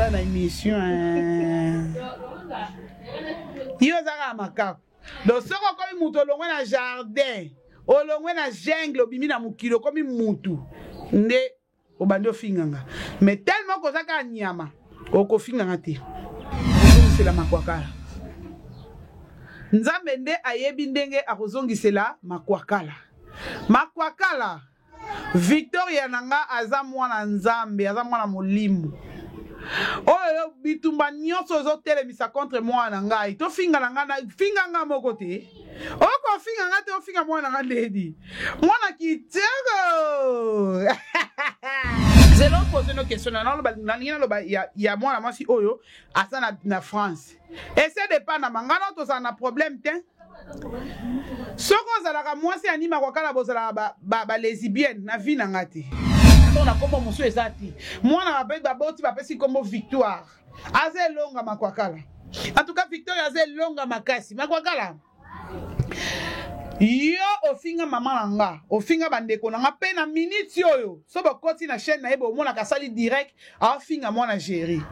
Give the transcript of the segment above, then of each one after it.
kosala na émission eh. Yo oza kaka makaku. Donc soki okomi mutu olongwe na jardin, olongwe na jungle obimi na mokili okomi mutu nde obandi ofinga nga. Mais tellement koza kaka nyama okofinga nga te. Okozongisela makwakala. Nzambe nde ayebi ndenge akozongisela makwakala. Makwakala Victoria na nga aza mwana Nzambe, aza mwana molimo. Oyo bitumba nyonso ozotelemisa contre mwana na ngai, tofinga na ngai, finga nga moko te. Okofinga nga te, ofinga mwana na nga ndeni. Mwana kitoko. Zela opose no question na naloba nalingi naloba ya, ya mwana mwasi oyo aza na, na France. Ese de Panama, nga na tozala na problème te. Soki ozalaka mwasi ya nima kwakala bozalaka ba, ba, ba lesbienne na vie na nga te. Na kombo mosusu eza te. Mwana baboti bapesi kombo Victoire. Aza elonga makwakala. En tout cas Victoire aza elonga makasi. Makwakala. Yo ofinga mama na nga, ofinga bandeko na nga pe na minute oyo so bokoti na chaîne na ye bomonaka asali direct aofinga mwana Jerry.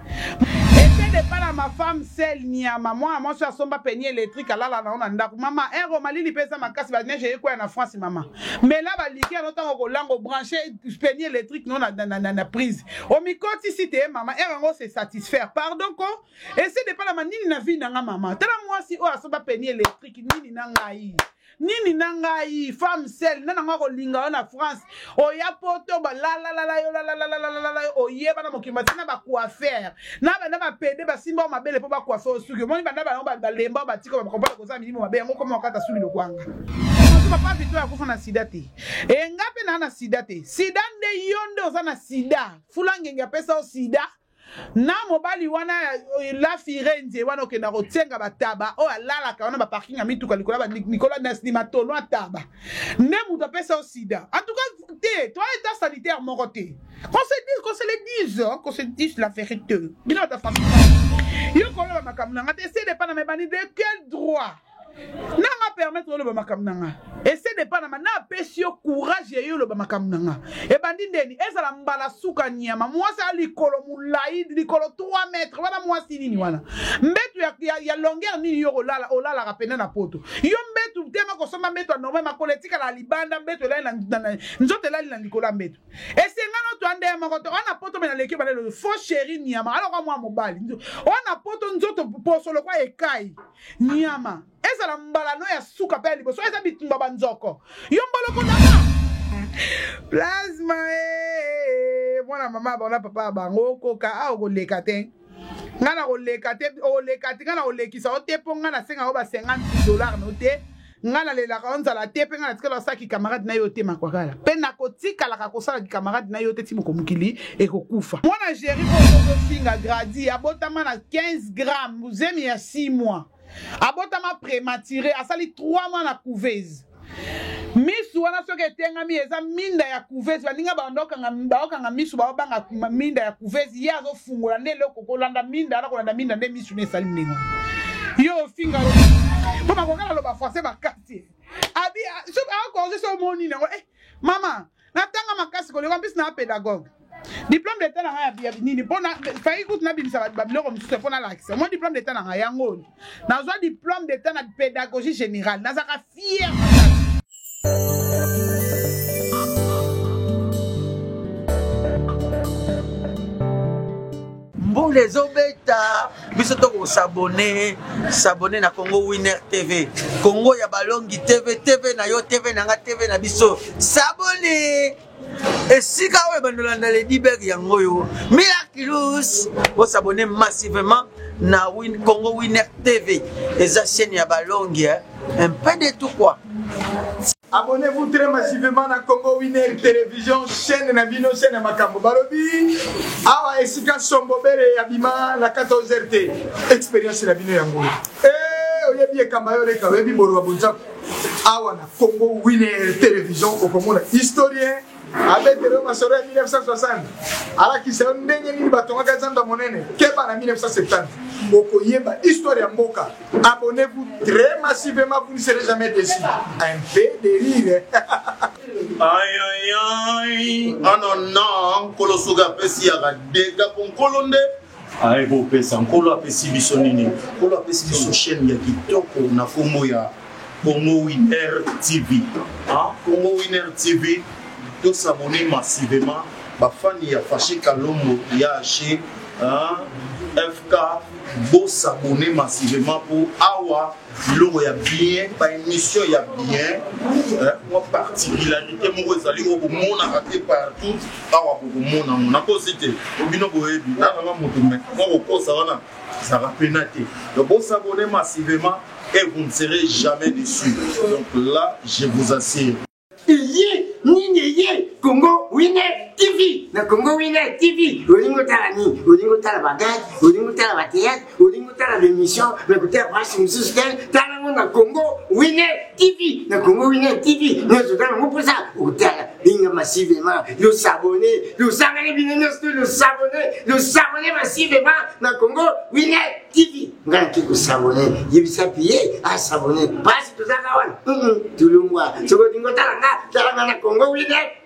Ese de pala ma femme seule nyama mwana mwasi asomba peni électrique alala na yo na ndako mama ero malili mpe eza makasi ba neige ekwea na France mama mela baliki yango ntango kolanga obranche peni électrique no na, na, na, na, na prise omikotisi te mama ero yango se satisfaire pardon ko ese de pala ma nini na vie na nga mama tala mwasi oyo asomba peni électrique nini na ngai nini na ngai femme seule nani yango akolinga yo na France oya poto balalalala yo lalalalalala yo oyeba na mokili bati na bacoiffeur na banda bapede basimba yo mabele mpo bacoiffe yo suki omoni banda bango balemba yo batika bakomprendre kozala milimo mabe yango okoma okata suki lokwanga papa Vito akufa na sida te e nga mpe naa na sida te sida nde yo nde oza na sida fula ngenge apesa yo sida Na mobali wana ya la Firenze wana okenda kotienga bataba oyo alalaka wana ba parking ya mituka likolo ba likolo na matono ya taba nde moto apesa yo sida en tout cas te toi état sanitaire moko te qu'on se dise qu'on se le dise hein, qu'on se dise la vérité bino bata famille yo koloba makambo na nga te ese depa na mebani de quel droit nanga permettre oloba makambo na nga ese de panama na apesi yo courage ya yo oloba makambo na nga ebandi ndeni ezala mbala suka nyama mwasi ya likolo molai likolo 3 mètre wana mwasi nini wana mbetu ya, ya, ya longueur nini yo kolala olalaka pene na poto yo mbetu tema kosomba mbetu ya normal makolo etikala libanda mbetu elali na, na, na, nzoto elali na likolo ya mbetu esengana oto ande moko to wana poto mena leki balelo faux chéri nyama aloko mwa mobali wana poto nzoto poso lokwa ekai Nyama ezala mbala no ya suka pe ya liboso eza bitumba ba nzoko yo mboloko na nga plasma ee mwana mama bango na papa ya bango okoka a okoleka te nga na koleka te oleka te nga na kolekisa yo te mpo nga nasenga yo ba 50 dollar no te nga nalelaka yo nzala te mpe nga natikala kosala kikamarade na yo te makwakala mpe nakotikalaka kosala kikamarade na yo te ti moko mokili ekokufa mwana jeri oyo ozofinga gradi abotama na 15 gramme zemi ya 6 mois abotama prématuré asali 3 mois na couveuse misu wana soki etengami eza minda ya couveuse baninga baokanga misu baobanga minda ya couveuse ye azofungola nde eloko kolanda minda wana kolanda minda nde misu ne esali ndenge wana yo ofinga mpo bakoka naloba français makasi abi akoze so omoni nango eh, mama natanga makasi koleka mpisi na pédagogue diplôme d'état na ngai ya nini mpo fai kutu nabimisa babiloko mosusu mpo nalakisa mwa diplôme d'état na ngai yango oyo nazwa diplôme d'état na pédagogie générale nazalaka fier makasi Mbula ezobeta biso tokosabone sabone na Congo Winner TV Congo ya balongi TV TV na yo TV na nga TV na biso sabone esika oyo bandolanda Lady Berg yango oyo Miraculous bosabone massivement na Win, Congo Winner TV eza chaîne ya balongi hein? un peu de tout quoi. Abonnez-vous très massivement na Congo Winner Télévision, chaîne na bino, chaîne ya makambo. Balobi awa esika sombo bere ya bima na 14h te. Expérience na bino yango. Eh, oyebi ekamba yo leka, oyebi boro wa bonzaku. Awa na Congo Winner Télévision okomona historien abetele yo masolo ya 1960 alakisa yo ndenge nini batongaka zando ya monene keba na 1970 okoyeba histoire ya mboka Abonnez-vous très massivement, vous ne serez jamais déçus. Un peu de rire. Aïe aïe aïe, ah non non, nkolo soki apesi yaka dega mpo nkolo nde Aye bopesa Nkolo apesi biso nini? Nkolo apesi biso chaîne ya kitoko na kombo ya Congo Winner TV. Ah, Congo Winner TV, to s'abonner massivement. Ba fans ya Fache Kalombo ya chez hein, FK, bo s'abonner massivement pour awa biloko ya bien, ba émission ya bien, hein, mwa particularité moko ezali oyo bomonaka te partout, awa bokomona yango. Nakosi te, bino boyebi, na nanga moto me mwa kokosa wana ezalaka pena te. Donc bo s'abonner massivement et vous ne serez jamais déçus. Donc là, je vous assure. Eye nini eye Congo Winner TV na Congo Winner TV olingi otala nini? Olingi otala bagage, olingi otala batheatre, olingi otala baemission, me kotala branche mosusu te, tala yango na Congo Winner TV na Congo Winner TV nyonso otala yango mposa okotala benga massivement losabone losangani bino nyonso to losabone losabone massivement na Congo Winner TV ngai nake kosabone yebisa piye asabone pasi tozaka wana tulungwa soki olingi otala nga tala nga na Congo Winner.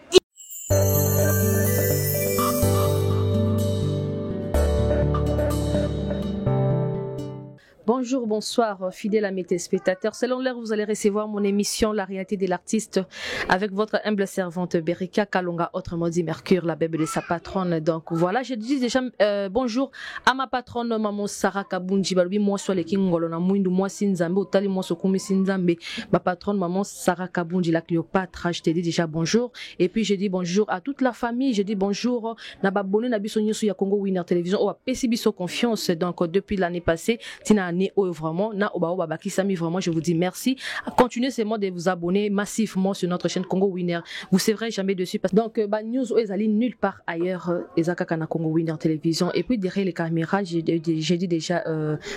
Bonjour, bonsoir, fidèles amis téléspectateurs. Selon l'heure, vous allez recevoir mon émission La réalité de l'artiste avec votre humble servante Berika Kalonga, autrement dit Mercure, la bébé de sa patronne. Donc voilà, je dis déjà bonjour à ma patronne, maman Sarah Kabunji, balobi moi soit les Kingolo na mwindu, moi Sinzambe, otali moi sokumi Sinzambe, ma patronne, maman Sarah Kabunji, la Cléopâtre, je te dis déjà bonjour. Et puis je dis bonjour à toute la famille, je dis bonjour, na babonné na biso nyoso ya Congo Winner Télévision, oyo apesi biso confiance. Donc depuis l'année passée, tina année oyo vraiment, na oba oba bakisami, vraiment je vous dis merci. Continuez seulement de vous abonner massivement sur notre chaîne Congo Winner. Vous serez jamais dessus parce que donc ba news oyo ezali nulle part ailleurs, eza kaka na Congo Winner Télévision. Et puis derrière les caméras, j'ai dit déjà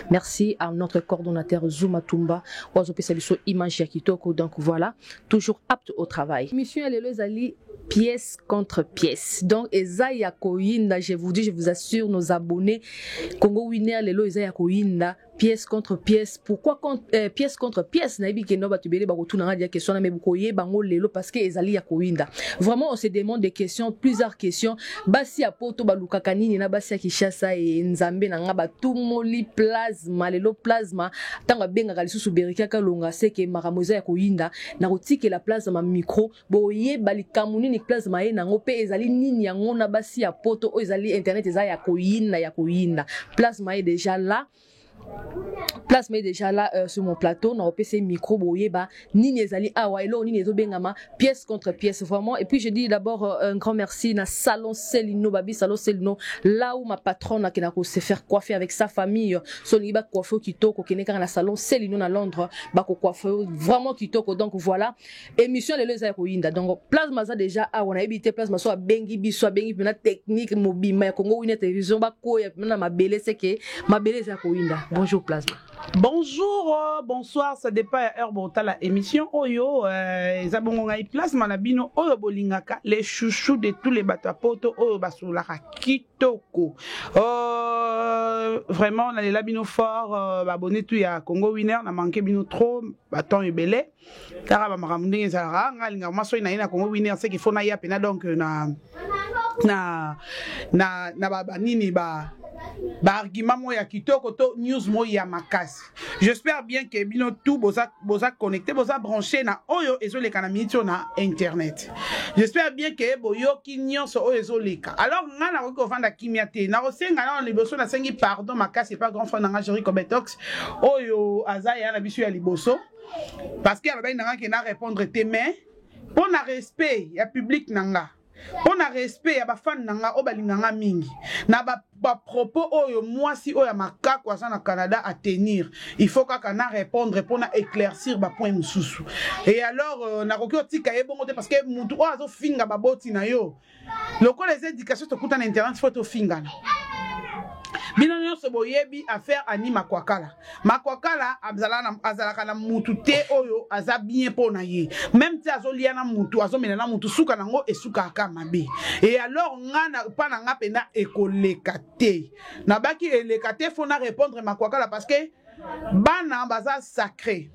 merci à notre coordonnateur Zuma Tumba, oyo apesa biso image ya kitoko. Donc voilà, toujours apte au travail. Mission ya lelo ezali pièce contre pièce. Donc eza ya koyinda, je vous dis, je vous assure, nos abonnés Congo Winner lelo eza ya koyinda pièce contre pièce. Pourquoi contre pièce contre pièce? Nayebi ke no bato ebele bakotuna nga dia question na me bokoyeba yango lelo parce que ezali ya koyinda. Vraiment on se demande des questions, plusieurs questions. Basi ya poto balukaka nini na basi ya Kinshasa e Nzambe na nga batumoli plasma lelo plasma ntango abengaka lisusu Berika Kalonga seke makambo eza ya koyinda na kotikela plasma micro boyeba likambo nini plasma ye nango pe ezali nini yango na basi ya poto oyo ezali internet eza ya koyinda ya koyinda. Plasma est déjà là. Plasma est déjà là sur mon plateau. Na opese micro boyeba nini ezali awa elo nini ezobengama pièce contre pièce vraiment. Et puis je dis d'abord un grand merci na salon Celino Babi, salon Celino, là où ma patronne a kena ko se faire coiffer avec sa famille. Solingi ba coiffer kitoko kene kaka na salon Celino na Londres ba ko coiffer vraiment kitoko. Donc voilà, émission lelo eza ya koyinda. Donc plasma za déjà awa na yebi te plasma so abengi biso abengi pena technique mobima ya Congo Winner Télévision ba koya pena mabele seke mabele eza ya koyinda. Bonjour plasma. Bonjour, bonsoir, ça dépend ya heure botala émission oyo eza bongo ngai plasma na bino oyo bolingaka les chouchous de tous les bato ya poto oyo basolaka kitoko. Vraiment nalela bino fort, abonné tout ya Congo Winner na manqué bino trop ba temps ebele. Kaka ba makambo ndenge ezalaka, ngai alingaka mwa soki naye na Congo Winner c'est qu'il faut naya pena donc na na na na ba, ba nini ba ba argument moko ya kitoko to news moko ya makasi. J'espère bien que bino tout boza, boza connecté, boza branché na oyo ezoleka na minute oyo na internet. J'espère bien que boyoki nyonso oyo ezoleka. Alors nga nakoki kovanda kimia te. Nakosenga nano liboso nasengi pardon makasi epa grand frère na nga Jerry Kobetox oyo aza ya na biso ya liboso parce que alobaki na nga ke na répondre te, mais mpo na respect ya public na nga, mpo na respect ya bafan na nga oyo balinga nga mingi na ba propos oyo mwasi oyo ya makako aza na Canada à tenir, il faut kaka na répondre mpo na éclaircir ba point mosusu. Et alors nakoki otika ye bongo te parce que mutu oyo azofinga baboti na yo lokola eza éducation tokuta na internet faut tofingana. Bino nyonso boyebi affaire Ani Makwakala. Makwakala azalaka na mutu te oyo aza bien mpo na ye. Même te azolia na mutu, azomela na mutu, suka nango esukaka mabe. Et alors nga na pa na nga penda ekoleka te. Nabaki eleka te faut na répondre Makwakala parce que bana baza sacré.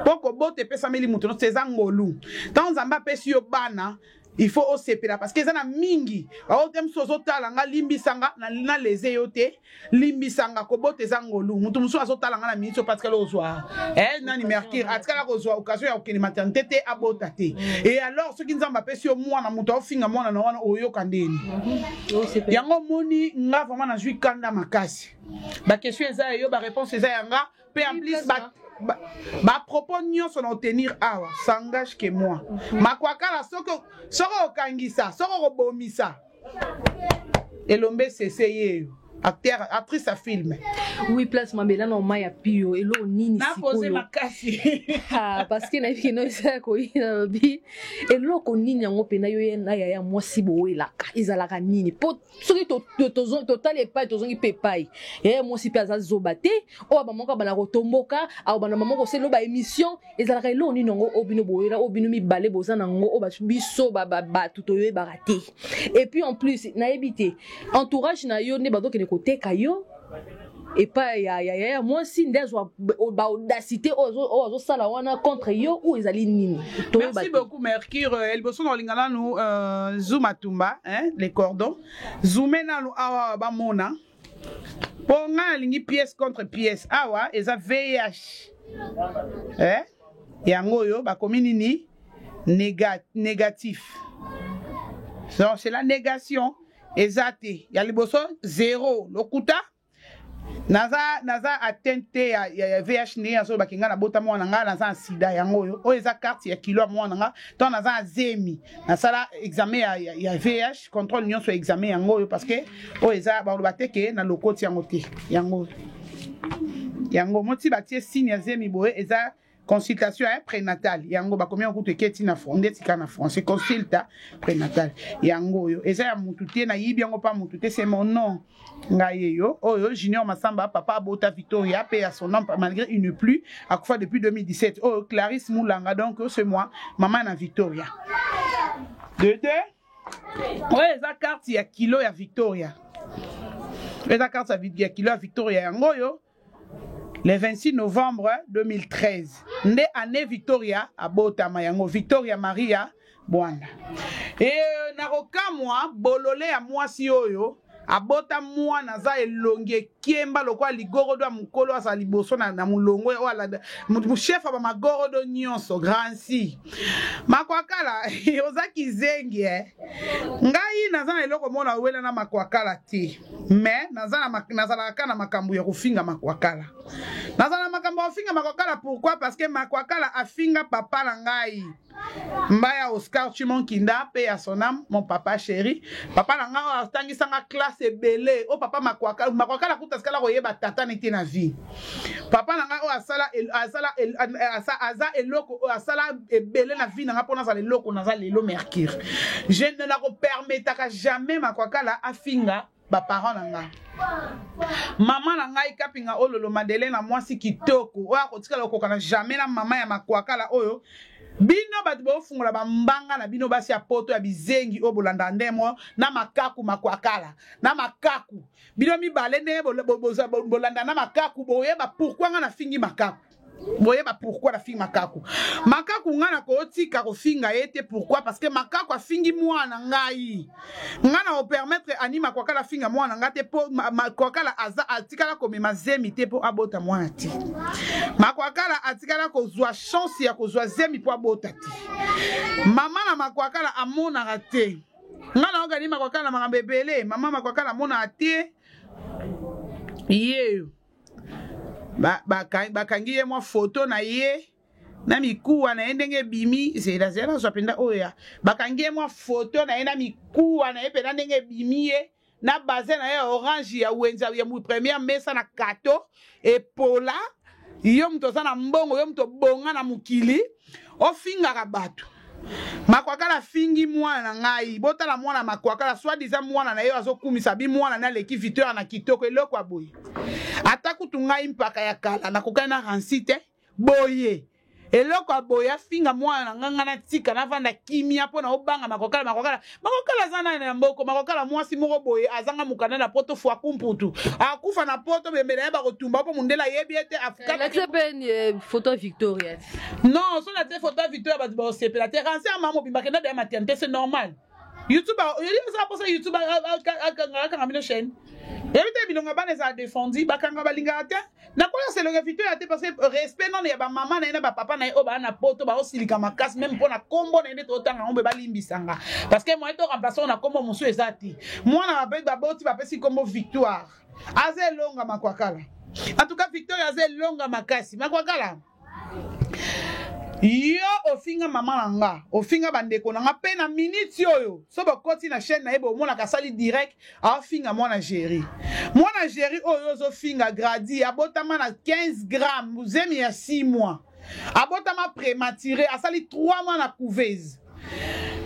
Po kobota epesameli mutu nyonso eza ngolu. Tango Nzambe apesi yo bana, Il faut osepela parce que eza na mingi baote mosusu ozotala nga, limbisa nga na leze yo te, limbisa nga. Kobota eza ngolu. Moto mosusu azotala nga na miniti oyo patikala ozwa nani, Mercure atikala kozwa occasion ya kokende maternité te, abota te. Et alors soki Nzambe apesi yo mwana, moto aofinga mwana na wana, oyoka ndeni? Yango omoni nga vraiment nazwi kanda makasi. Baquestion eza ya yo, baréponse eza ya nga mpe. En plus, bapropos nyonso na otenir awa s'engage que moi. Makwakala, soki okangisa, soki okobomisa elombe sese yeyo, acteur, actrice ya film. Oui, place mabela na oma ya pio, eloko nini? Napoze makasi. Ah, parce que nayebi keno eza ya koyina. Lobi eloko nini yango mpena yo ye na yaya mwasi bowelaka? Ezalaka nini? Po soki totali epai, tozongi mpe epai yaya mwasi mpe aza zoba te. Oyo bamoko abanda kotomboka, akobanda mama kosala baémission. Ezalaka eloko nini yango oyo bino boyela, oyo bino mibale boza nango, oyo bato biso bato toyebaka te? Et puis en plus, nayebi te, entourage na yo nde bazokende koteka yo epai ya mwasi, nde azwa baaudacité oyo azosala wana contre yo, ou ezali nini? Merci beaucoup, Mercure. Liboso na olinga nanu zuma tumba, hein, les cordons zume nanu awa bamona, mpo ngai nalingi pièce contre pièce. Awa eza VIH, eh? Yango oyo bakomi nini? Négatif. Donc c'est la négation, eza te. Ya liboso zéro, lokuta. Naza atteinte te ya VIH. Ndenge azolobaki ngai nabota mwana ngai naza na sida, yango oyo. Oyo eza carte ya kilo ya mwana nga ntango naza na zemi, nasala examen ya VIH, contrôle nyonso ya examen, yango oyo. Parce que oyo eza baloba te ke na lokoti yango te. Yango oyo, yango moti batie signe ya zemi boye, eza consultation ya prénatal. Yango bakomi yango kutu eketi na ndeti kaka na français, consulta prénatal. Yango oyo eza ya mutu te, nayibi yango mpa mutu te, c'est mon nom, ngai eyo. Oyo Junior Masamba, papa abota Victoria, pe ya son nom, malgré il ne plus, akufa depuis 2017. Oyo Clarisse Moulanga, donc c'est moi, mama na Victoria. De deux, oyo eza carte ya kilo ya Victoria, eza carte ya kilo ya Victoria, yango oyo, le 26 novembre 2013 nde année Victoria abotama. Yango Victoria Maria Bwanda. E nakokamwa bolole ya mwasi oyo abota mwana aza elongi ekemba lokola ligorodo ya mokolo azala liboso na molongo oyo alanda chef ya bamagorodo nyonso, Grancy Makwakala. Oza kizengi, eh? Ngai naza na eloko mona owela na Makwakala te, mais nazalaka kaka na makambo ya kofinga Makwakala. Nazala na makambo ya kofinga Makwakala. Pourquoi? Parce que Makwakala afinga papa na ngai, Mbaya Oscar Chimonkinda, paix à son âme, mon papa chéri, papa na ngai oyo atangisanga classe ebele. Oyo papa Makwakala, Makwakala kuta sikala koyeba tata nete na vie. Papa na ngai oyo asala aza eloko oyo asala ebele na vie na ngai mpo nazala eloko naza lelo. Mercure, je ne nakopermetaka jamais Makwakala afinga baparent na ngai, mama na ngai Kapinga Ololo Madeleine, na mwasi kitoko oyo akotikala kokokana jamais na mama ya Makwakala. Oyo bino bato bofungola bambanga na bino, basi ya poto ya bizengi oyo bolanda ndemo na makaku Makwakala na makaku, bino mibale ndenge bolanda na makaku, boyeba pourquoi nga nafingi makaku, boyeba pourquoi nafingi makaku. Makaku, ngai nakotika kofinga ye te. Pourquoi? Parce que makaku afingi mwana ngai. Ngai na kopermettre ani Makwakala afinga mwana ngai te, mpo Makwakala aza atikala komema zemi te mpo abota mwana te. Makwakala atikala kozwa chance ya kozwa zemi mpo abota te. Mama na Makwakala amonaka te. Ngai naokani Makwakala na makambo ebele. Mama Makwakala amonaka te. Ye bakangi ye mwa foto na ye na mikuwa na ye ndenge ebimi. Zela, zela, nazwa mpenza oyo ya bakangi ye mwa foto na ye na mikuwa na ye mpenza ndenge ebimi, ye na bazin na ye ya orange ya wenze ya première mesa na kato epola. Yo moto oza na mbongo, yo moto obonga na mokili, ofingaka bato. Makwakala afingi mwana na ngai. Botala mwana Makwakala, soi-disant mwana na ye azokumisa bi mwana na aleki Victoire na kitoko. Eloko ya boye, ata kutu ngai mpaka ya kala nakokani na Ransi te boye. Eloko ya boye afinga mwana na nga, nga natika navanda kimia mpo na obanga makokala makokala makokala aza nani na mboko makokala mwasi moko boye azanga mokanda na poto fwaku mputu akufa na poto bembe na ye bakotumba mpo mondele ayebi ye te. Lakisa mpe photo ya Victoria. Non, so na te photo ya Victoria bato bakosepela te. Ranse ya mama mobimba kenda deya maternité, c'est normal. YouTube oyebi eza mposa YouTube akanga bino chaîne yebi te bilonga bana ezala défendu bakanga balingaka te. Nakola selonga Victoria te parce que respect nano ya bamama na ye na bapapa na ye oyo baa na poto baosilika makasi meme mpo na nkombo na ye nde totanga yango mpe balimbisanga parce que moyen to remplace oyo na nkombo mosusu eza te. Mwana baboti bapesi nkombo Victoire aza elonga makwakala. En tout cas Victoria aza elonga makasi makwakala. Yo ofinga mama na nga, ofinga bandeko na nga mpe na minute oyo so bokoti na chaîne na ye bomonaka asali direct aofinga mwana Géri. Mwana Géri oyo ozofinga gradi abotama na 15 grammes zemi ya 6 mois, abotama prématuré, asali 3 mois na couveuse.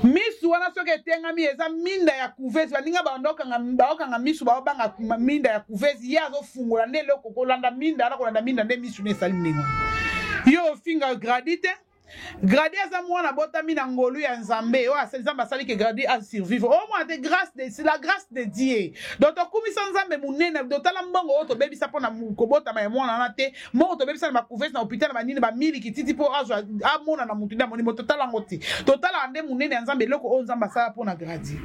Misu wana soki etengami eza minda ya couveuse, baninga baokanga misu baobanga minda ya couveuse, ye azofungola nde eloko kolanda minda wana, kolanda minda nde misu ne esali ndenge wana. Yo ofinga gradi te. Gradi aza mwana botami na ngolu ya Nzambe oyo Nzambe asali ke gradi a survivre. Oyo mwana te, grâce de, c'est la grâce de Dieu. Donc tokumisa Nzambe monene, totala mbongo oyo tobebisa mpona kobotama ya mwana wana te, mbongo tobebisa na bacouvese na hôpital na banini bamiliki titi mpo azwa amona na mutu nde amoni mo, totala yango te. Totala nde monene ya Nzambe, eloko oyo Nzambe asala mpona gradi.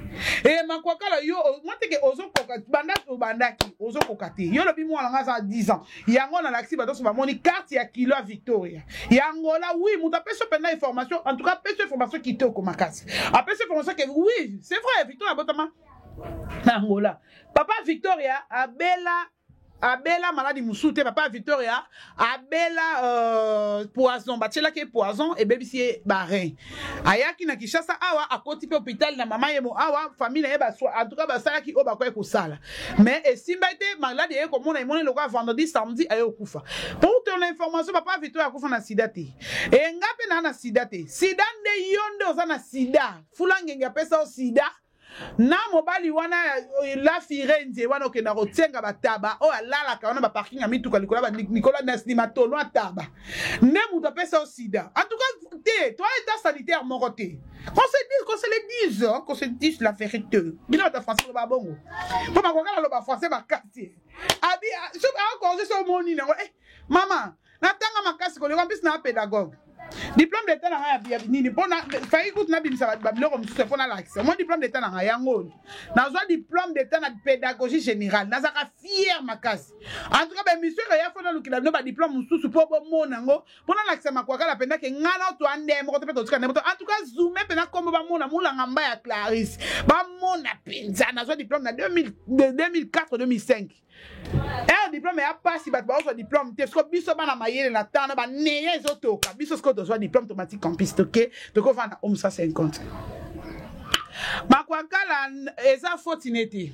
E makwakala yo mwa teke ozokoka banda obandaki ozokoka te. Yo lobi mwana nga aza 10 ans. Yango nalakisi bato nyonso bamoni carte ya kilo ya Victoria ya Angola. Oui, moto apesi mpenza information, en tout cas apesi information kitoko makasi, apesi information ke oui c'est vrai Victoria abotama na Angola. Papa Victoria abela abela maladi mosusu te. Papa Victoria abela poison, batielaki ye poison ebebisi ye barein. Ayaki na Kinshasa awa, akoti mpe hôpital na mama yemo awa, famille na ye baswa, en tout cas basalaki oyo bakoki kosala mais esimba te. Maladi aye komona emoni lokola vendredi samedi aye kokufa. Pour ton information, papa Victoria akufa na sida te. E nga mpe naa na sida te. Sida nde yo nde oza na sida. Fula ngenge apesa yo sida na mobali wana la Firenze wana okenda kotienga bataba oyo alalaka wana baparking ya mituka likolo likolo na matolo ataba nde moto apesa yo sida. En tout cas te toa état sanitaire moko te. Qu'on se dise, qu'on se le dise, hein, qu'on se dise la vérité. Bino bato ya français loba bongo mpo bakokala loba français makasi abi akorge so omoni nango. Eh mama, natanga makasi koleka mpisi na pédagogue, diplôme d'état na ngai ya nini mpona fai kutu nabimisa babiloko mosusu mpo nalakisa mo diplôme d'état na ngai yango. Nazwa diplôme d'état na pédagogie générale, nazalaka fier makasi. En tout cas baémission eya fo nalukila bino badiplôme mosusu mpo bomona yango mpo nalakisa makwakala mpenza ke ngai na toa nde moko te mpe totika nde moto. En tout cas zume mpenza nkombo bamona Mulanga mba ya Clarisse, bamona mpenza nazwa diplôme na 2004 2005. Ere diplôme ya pasi, bato bazozwa diplôme te. Siko biso bana mayele na tana baneya ezotoka biso, sikoyo tozwa diplôme, tomati campus, toke tokovanda home 150. Makwakala eza faute ne te,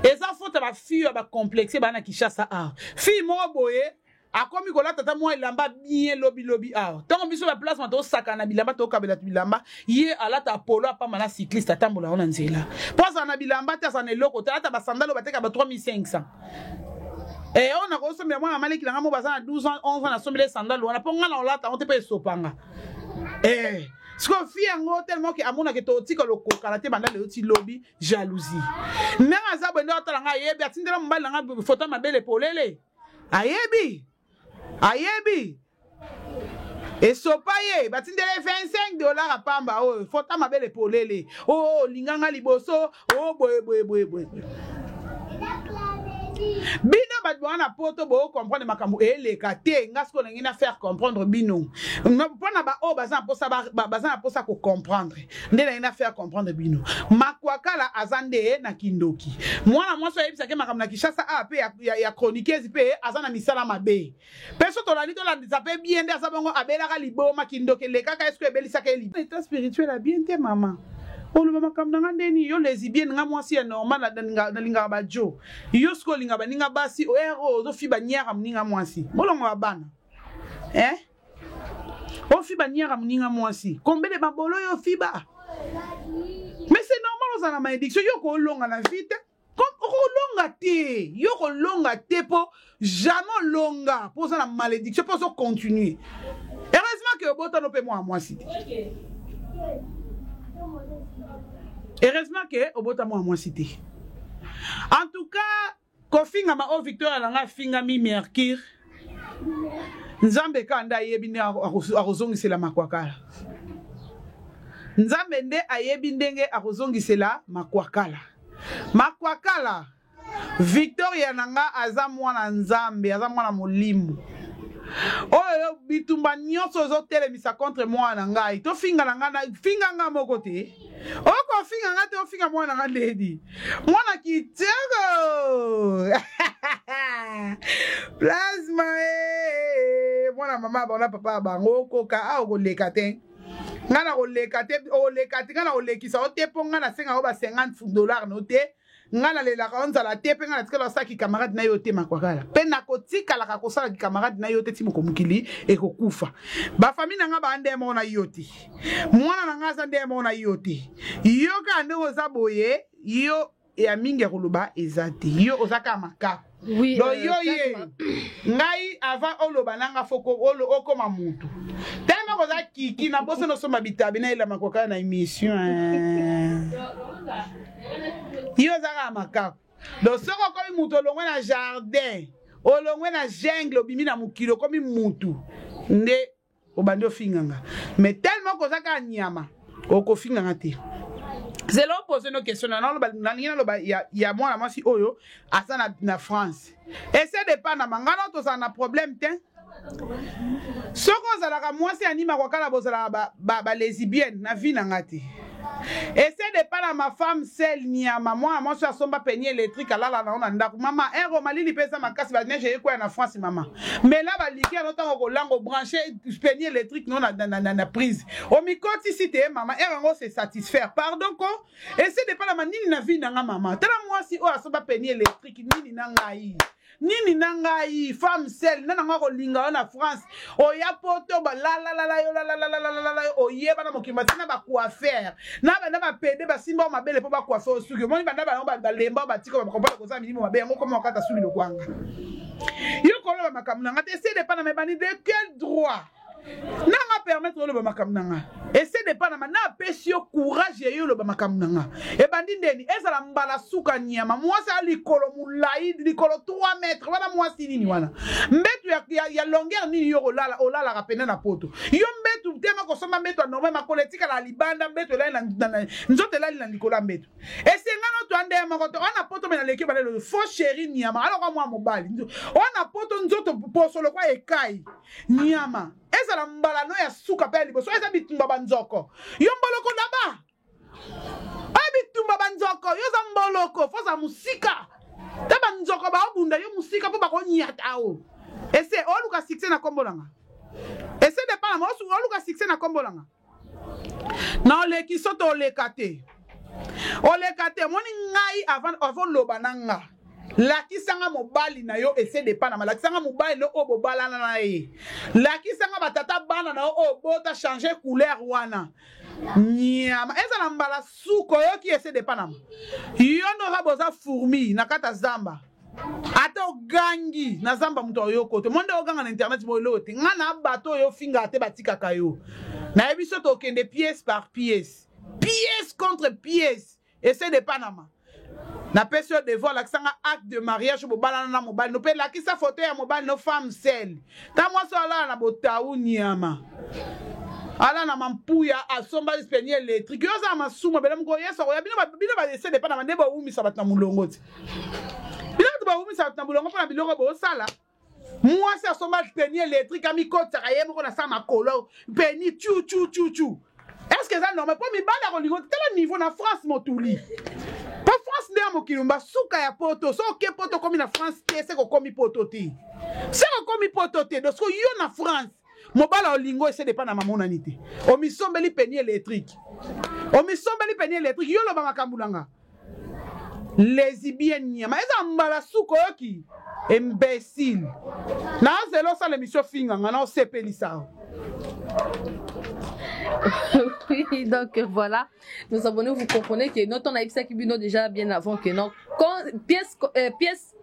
eza faute ya bafille ya bacomplexe baa na Kinshasa awa. Fille moko boye akomi kolata ata mwa elamba bien lobilobi awa, ntango biso baplace ma tosakana na bilamba, tokabela bilamba, ye alata polo apamba na cycliste, atambola yango na nzela mpo azala na bilamba te, azala na eloko te, alata basandale oyo bateka ba 3500. E oyo nakosombela mwana maleki na nga mo baza na 12 ans, 11 ans, nasombela sandale wana mpo nga na olata yango te mpo esopanga. Eh, sikoyo fi yango tellement ke amonake totika lokokala te banda lelo ti lobi, jalousie ndenge aza boye nde atala nga, ayebi atindela mobali na nga foto mabele polele, ayebi ayebi esopa ye, batindela ye 25 $ apamba oyo foto mabele polele oyo olinganga liboso oyo boye boye boye boye. Bino bato baa na poto bocomprendre makambo eleka te. Nga sikoyo ndenge na faire comprendre bino mpona baoyo baza na mposa kocomprendre nde ndenge na faire comprendre bino, makwakala aza nde na kindoki. Mwana mwasi oyebisaki makambo na Kinshasa awa mpe ya chroniqueuse mpe aza na misala mabe mpe so tolandi tolandisa mpe bien nde aza bongo, abelaka liboma, kindoki elekaka eske ebelisaka ye état spirituel ya bien te. Mama oloba makambo na nga ndeni yo lesbienne, nga mwasi ya normal nalingaka bajo. Yo sikoyo olingaka baninga basi ere oyo ozofi baniara moninga mwasi, bolongo bana eh? Ofi baniara moninga mwasi kombele mabolo oyo ofiba, mais c'est normal ozala na malédiction. Yo kolonga na vie te, okolonga te, yo kolonga te mpo jamais olonga mpo oza na malédiction mpo ozocontinue. Heureusement que ke obotano mpe mwana mwasi te. Heureusement ke obota mwana mwasi te. En tout cas, kofingama oyo Victoria na ngai afingami Mercure, Nzambe kaka nde ayebi nde akozongisela makwakala. Nzambe nde ayebi ndenge akozongisela makwakala. Makwakala, Victoria na nga aza mwana Nzambe, aza mwana molimo. Oyo bitumba nyonso ozotelemisa contre mwana na ngai, tofinga na ngai, na finga nga moko te. Okofinga nga te, ofinga mwana na nga ndeni. Mwana kitoko. Plasma eh. Mwana mama bango na papa bango okoka a okoleka te. Nga na koleka te, oleka te, nga na kolekisa yo te mpo nga nasenga yo ba 50 dollars no te. Nga nalelaka yo nzala te, mpe nga natikala kosala kikamarade na yo te, makwakala. Mpe nakotikalaka kosala kikamarade na yo te ti moko mokili ekokufa. Bafamille na nga baa nde moko na yo te. Mwana na nga aza nde moko na yo te. Yo kaka ndenge oza boye, yo ya mingi ya koloba eza te. Yo oza kaka makaku. Oui, Donc yo ye ngai avant oloba nanga foko okoma mutu. Tellement koza kiki na boso no somba bitabi na elama koka na émission. Yo oza kaka makaku. Donc soki okomi mutu olongwe na jardin, olongwe na jungle, obimi na mokili okomi mutu nde obandi ofinganga. Mais tellement koza kaka nyama okofinganga te. Zela opose no question na naloba nalingi naloba ya, ya mwana mwasi oyo aza na, na France. Essaie de pas na mangana tozala na problème te. Soki ozalaka mwasi ya nima kwakala bozalaka ba, ba, ba lesbienne na vie na nga te. Essaie de pas na ma femme seule nyama mwana mwasi asomba peigne électrique alala na na ndako. Mama ero malili pesa makasi ba neige ekwea na France mama. Mais là ba liqueur no tango kolango brancher peigne électrique no na na, na, na, na prise. Omikotisi te mama ero ngo se satisfaire. Pardon ko essaie de pas na manini na vie na nga mama. Tala mwasi oyo asomba peigne électrique nini na ngai. Nini na ngai femme seule nana nga kolinga yo na France oya poto ba la la la la yo la la la la la la la yo oyeba na mokili batina ba coiffeur na banda ba pede basimba yo mabele po ba coiffer yo suki omoni banda bango balemba batika ba comprendre kozala milimo mabe yango koma okata suki lokwanga yo koloba makambo na nga te essaie de pas na mebani de quel droit nanga permettre oloba makambo na nga essaie de pas na ma na apesi yo courage ya yo oloba makambo na nga ebandi ndeni ezala mbala suka nyama mwasi ya likolo molai likolo 3 mètres wana mwasi nini wana mbetu ya, ya, ya longueur nini yo olala olalaka pene na poto yo mbetu tema kosomba mbetu ya normal makolo etikala libanda mbetu elali na, na, na, nzoto elali na likolo ya mbetu esengana to ande moko to ona poto mena leki balelo faux chéri nyama aloko mwa mobali ona poto nzoto poso lokwa ekai nyama ezala mbala no ya suka pe ya liboso eza bitumba banzoko yo mboloko daba oyo bitumba banzoko yo oza mboloko fo oza mosika te banzoko baobunda yo mosika mpo bakonyata o ese oluka succès na kombo nanga ese de palama oluka succès na kombo nanga na oleki soto oleka te oleka te omoni ngai avant avant loba na nga lakisanga mobali na yo ese de panama lakisanga mobali no oyo bobalana na ye lakisanga batata bana na yo oyo bota changer couleur wana nyama ezala mbala suka oyoki ese de panama yo nde oza boza fourmi na kati ya zamba ata ogangi na zamba moto ayoko te monde oganga na internet mo eloko te nga na bato oyo ofingaka te batikaka yo nayebi so tokende pièce par pièce pièce contre pièce ese de panama napesi yo devoir lakisa nga acte de mariage bobalana na mobali no mpe lakisa foto ya mobali no femme seule ta mwasi oyo alala na botau nyama ala na mampuya asomba peigne électrique yo oza na masumu ebele moko yesu akoya bino bino baese de panama nde bowumisa bato na molongo te bino bato bawumisa bato na molongo mpo na biloko bosala mwasi asomba peigne électrique amikotisaka ye moko na sa makolo peigne tu tu tu tu est ce que eza normal mpo mibali ya kolingo tala niveau na France motuli mpo France nde ya mokili basuka ya poto so oke poto okomi na France te se kokomi poto te se kokomi poto te donc soki yo na France mobala olingo ese depa na mamonani te omisombeli peigne électrique omisombeli peigne électrique yo loba makambo na nga lesbienne nyama eza mbala suka oyoki. Imbécile. Nazela osala émission finga nga na osepelisa yo. Oui, donc voilà, nos abonnés, vous comprenez que notre on a bino déjà bien avant que non, quand, pièce, pièce,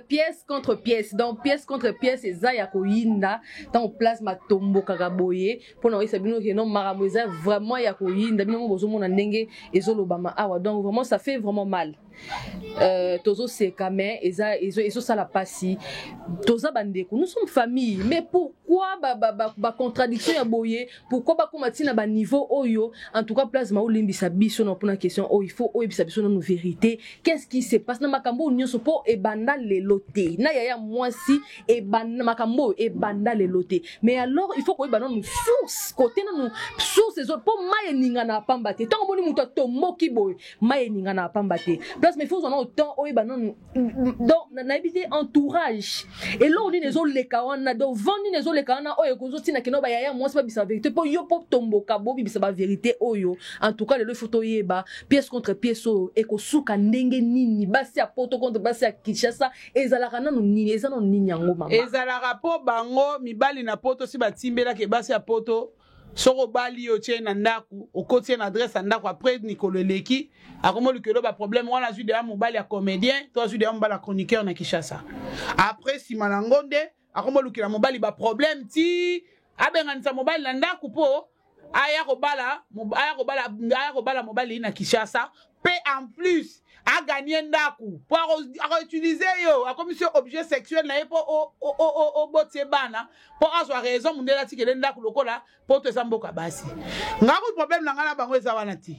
pièce contre pièce, donc pièce contre pièce, eza ya koyinda, tant plasma tombokaka boye, pona oyebisa bino que non, makambo eza vraiment ya koyinda, bino mo bozomona ndenge ezolobama awa, donc vraiment ça fait vraiment mal. Tozoseka mais eza ezosala pasi, toza bandeko, nous sommes famille, mais pourquoi ba ba ba, ba contradiction ya boye, pourquoi bakoma ntina ba niveau oyo? En tout cas Plasma, olimbisa biso na mpona question oyo, il faut oyebisa biso nanu vérité, qu'est-ce qui se passe na makambo oyo nyonso? Mpo ebanda lelo te na yaya mwasi, ebanda makambo oyo ebanda lelo te, mais alors il faut koyeba nanu source, kote nanu source ezo, mpo mai eningana na pamba te. Ntango omoni moto atomboki boye, mai eningana na pamba te. Place, mais il faut ozwa nano temps oyeba nanu. Donc nayebi te entourage eloko nini ezoleka wana, donc vent nini ezoleka wana oyo ekozotina kino bayaya mwasi babisa vérité, mpo yo mpo tomboka bobibisa bavérité oyo. En tout cas lelo il faut toyeba pièce contre pièce oyo ekosuka ndenge nini, basi ya Poto contre basi ya Kinshasa, ezalaka nanu nini, eza nanu nini yango, mama? Ezalaka mpo bango mibali na Poto si batimbelaki basi ya Poto. Soki obali yo, otie ye na ndako, okoti ye na adresse ya ndako, après mikolo eleki, akomi olukelo baproblème wana. Azwi deya mobali ya comédien to azwi deya mobali ya chroniqueur na Kinshasa, après nsima na yango nde akomi olukela mobali baproblème ti abenganisa mobali na ndako, mpo aya kobala mobali na Kinshasa. Mpe en plus aganye ndako mpo akoutiliser yo, akomisi yo objet sexuel na ye, mpo obotie bana, mpo azwa raison mondele atikele ndako lokola Poto eza mboka basi. Nga ku problème na ngai na bango eza wana te.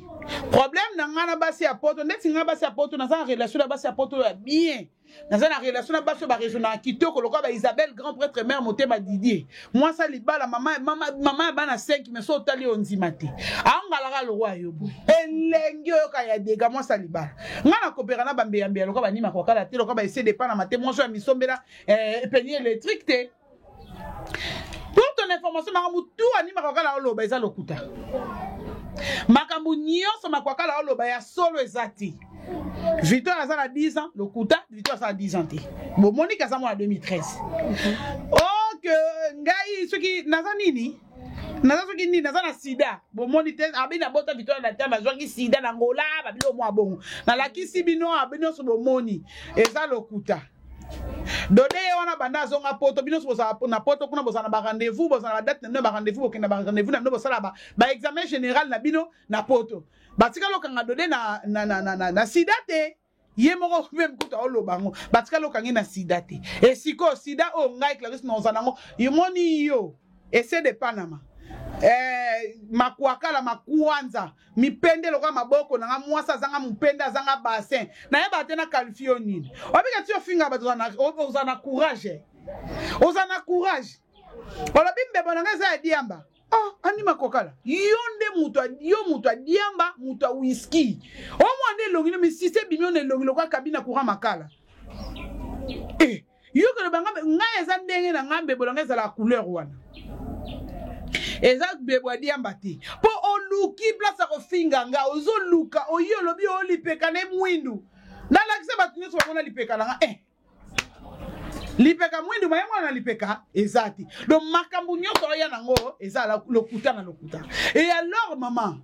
Problème na ngai na basi ya Poto, ndeti ngai basi ya Poto, naza na relation na basi ya Poto ya bien, naza na relation na basi oyo baraisonnaka kitoko lokola ba Isabelle, grand prêtre, mare motema Didier, mwasi ya libala, mama, mama, mama ya bana 5. Mais so otali oyo, ndima te, aongalaka lokwa yo boye, elengi oyoka ya dega. Mwasi ya libala, ngai nakopera na bambeyambeya lokola banima kokala te, lokola baese depanama te, mwasi oyo ya misombela peni électrique te. Pour ton information, makambo tu animaka kala oloba eza lokuta. Makambo nyonso Makwakala oloba ya solo eza te. Victor aza na 10 ans, lokuta. Victor aza na 10 ans te. Bomoniki aza mwana 2013. Ok, ngai soki naza nini, naza soki nini, naza na sida, bomoni te. Abi nabota Victoire na terme, azwaki sida na Ngola, babilo mwa bongo. Nalakisi bino, abi nyonso bomoni, eza lokuta. Dode ye wana banda azonga Poto, bino nyonso bozala na Poto kuna, bozala na barendez-vous, bozala na badate na bino, barendez-vous, bokende na barendez-vous na bino, bosala baexamen général na bino na Poto. Batikali okanga Dode na sida te. Ye moko mpe kuta oloba yango, batikali okangi na sida te. Esikoyo sida oyo ngai Clarisse naoza nango, yomoni yo ese de Panama, makwakala makwanza mipende lokola maboko na nga. Mwasi azanga mopende, azanga bassin, nayeba te na qualifie yo nini. Obika ti ofinga bato, oza na courage, oza na courage. Olobi mbebo na nga eza ya diamba. Ah, anima kokala yo nde moto, yo moto adiamba, moto ya whisky. Omwa nde elongi no misisi ebimi yo na elongi lokola kabina courant makala. Yo koloba nga ngai eza ndenge na ngai, mbebo na ngai ezalaka couleur wana, eza mbebo ya diamba te. Mpo oluki place ya kofinga nga, ozoluka oyi, olobi olipeka na ye mwindu. Nalakisa bato nyonso bamona lipeka na nga, lipeka mwindu maye mwana na lipeka eza te. Donc makambo nyonso oya nango eza lokuta na lokuta. Et alors mama,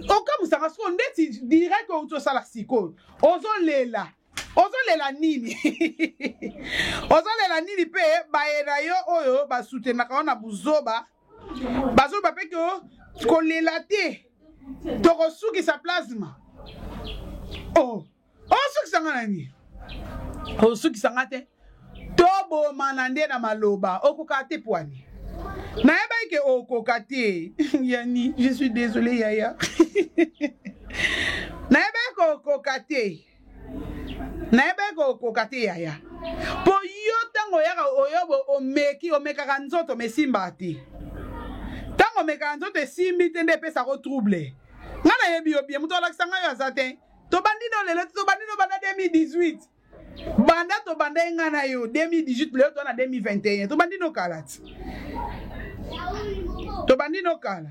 okamusaka sikoyo ndeti direct outi osala sikoyo, ozolela, ozolela nini? Ozolela nini? Mpe baye na yo oyo basutenaka yo na buzoba, bazoba mpe ke kolela te, tokosukisa Plasma. Oh, osukisa nga na nini? Osukisa nga te, tobomana nde na maloba. Okoka te pwani, nayebaki ke okoka te. Yani, je suis désolé yaya, nayebaki ke okoka te, nayebaki ke okoka te yaya. Mpo yo ntango oyaka oyo omeki, omekaka nzoto ma esimbaka te. Ntango omekaka nzoto esimbi te, nde epesaka trouble. Nga nayebi yo bien, moto alakisa ngai yo aza te. Tobandi no lelo, tobandi no banda 2018, banda tobanda ye ngai na yo 2018, lelo toza na 2021. Tobandi no kala ti, tobandi no kala.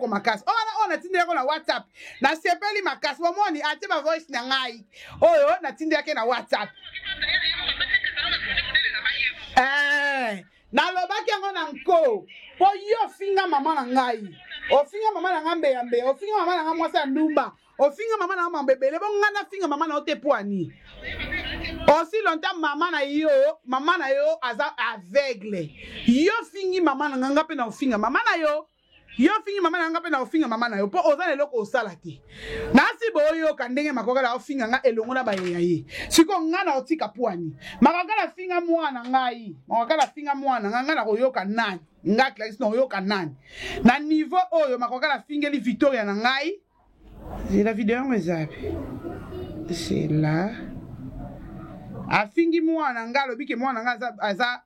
kitoko makasi. Oyo wana oyo natindelaki na WhatsApp. Nasepeli makasi. Bomoni atie ba voice na ngai. Oyo natindelaki na WhatsApp. Eh, nalobaki yango na nko mpo yo ofinga mama na ngai ofinga mama na ngai mbeya mbeya ofinga mama na ngai mwasi ya ndumba ofinga mama na yo mambo ebele bo ngai nafinga mama na yo te mpo ani aussi longtemps mama na yo mama na yo aza aveugle yo ofingi mama na ngai nga mpe na ofinga mama na yo yo ofingi mama na ngai mpe na ofinga mama na yo mpo oza na eloko osala te nasi boyoka ndenge makokala ofinga ngai elongo na baye ya ye sikoyo ngai na otika pwani makokala afinga mwana ngai makokala afinga mwana ngai ngai nakoyoka nani ngai Clarisse nakoyoka nani na niveau oyo makokala afingeli Victoria na ngai Zela video yango eza wapi? Zela. Afingi mwana nga alobi ke mwana nga aza aza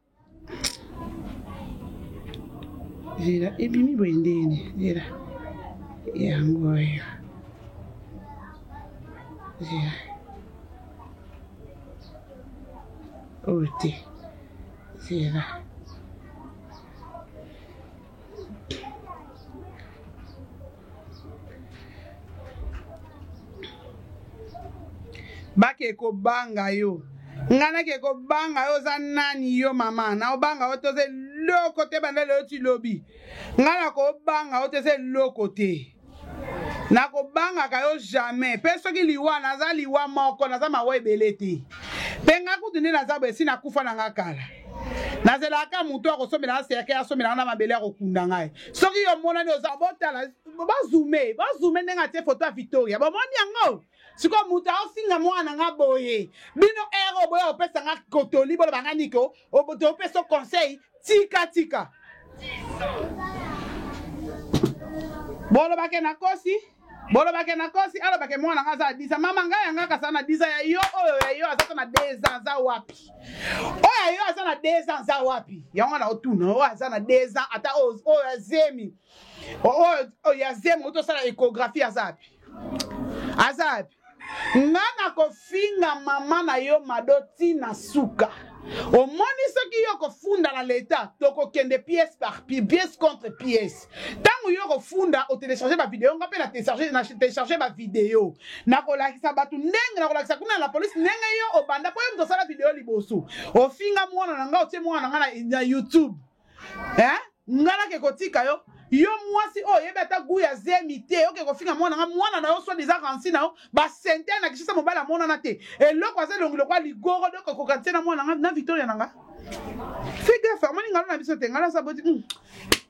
Zela ebimi boye ndeni. Zela. Yango oyo. Zela. Oyo te. Zela. Bake kobanga yo nga nake kobanga yo oza nani yo mama naobanga yo te oza eloko te banda lelo ti lobi nga nakobanga yo te eza eloko te nakobangaka yo jamais mpe soki liwa naza liwa moko naza mawa ebele te mpe nga kutu nde naza boye esi nakufa na nga kala nazelaka moto akosombela nga serke asombela nga na mabele akokunda ngai soki yo omonani oza botala bazume bazume ndenge atie foto ya victoria bomoni yango sikoyo moto aofinga mwana nga boye bino ere oyo boya kopesa nga kotoli boloba nga niko topesa conseil tika tika bolobake nakosi bolobake nakosi alobake mwana nga aza na 10 mama ngai yanga kasa na 10 ya yo oyo ya yo aza ta na 2 ans aza wapi oyo ya yo aza na 2 ans aza wapi yango wana otuna oyo aza na 2 ans ata oyo ya zemi oyo ya zemi oyo tosala échographie aza wapi aza wapi nga nakofinga mama na yo mado ti na suka omoni soki yo kofunda na leta tokokende pièce par pièce contre pièce ntango yo kofunda otelecharge bavideo nga mpe na telecharge na telecharge bavideo nakolakisa bato ndenge nakolakisa kuna na la polise ndenge yo obanda mpo yo moto osala video liboso ofinga mwana na nga otie mwana na nga na youtube eh? nga nake kotika yo yo mwasi oyo oyebi ata gu ya zemi te oke kofinga mwana nga mwana na yo soit disant ransi na yo basente na kishasa mobali amonana te eloko aza elongi lokola ligoro de okokoka ntie na mwana nga na victoria na nga fais gaffe amoni ngalo na biso te ngalo aza boti hmm.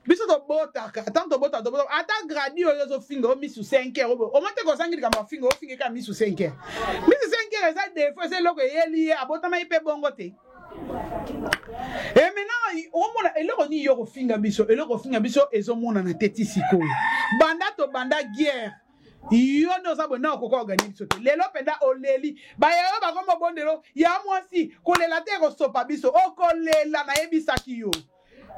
biso tobotaka ata tobota tobota ata gradi oyo ozofinga o misu 5 heures omoni te kozangi likambo afinga ofinga kaka misu 5 heures misu 5 heures eza defo eza eloko eyeli ye abotamaki mpe bongo te E maintenant omona eloko nini yo kofinga biso eloko ofinga biso ezomonana te ti sikoyo banda tobanda guerre yo nde oza boye na okoka oganye biso te lelo mpenza oleli bayayo bakoma obondelo ya mwasi kolela te ekosopa biso okolela nayebisaki yo